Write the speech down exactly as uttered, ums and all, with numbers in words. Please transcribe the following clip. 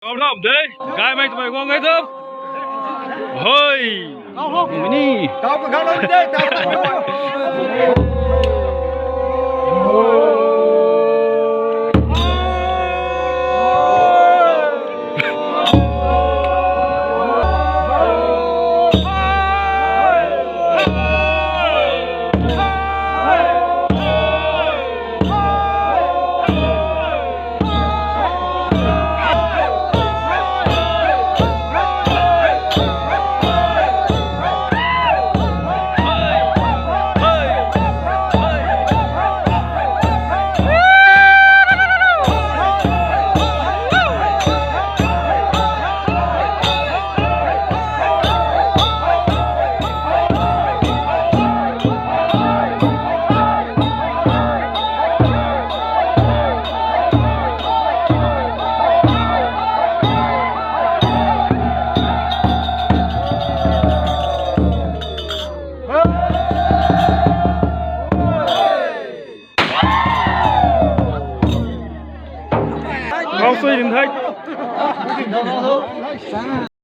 Kau lam de, gaymei twmei guang e tu. Hoi. Kau hok. Ni. Kau ka gang lam de, kau. Kau sui rin thei.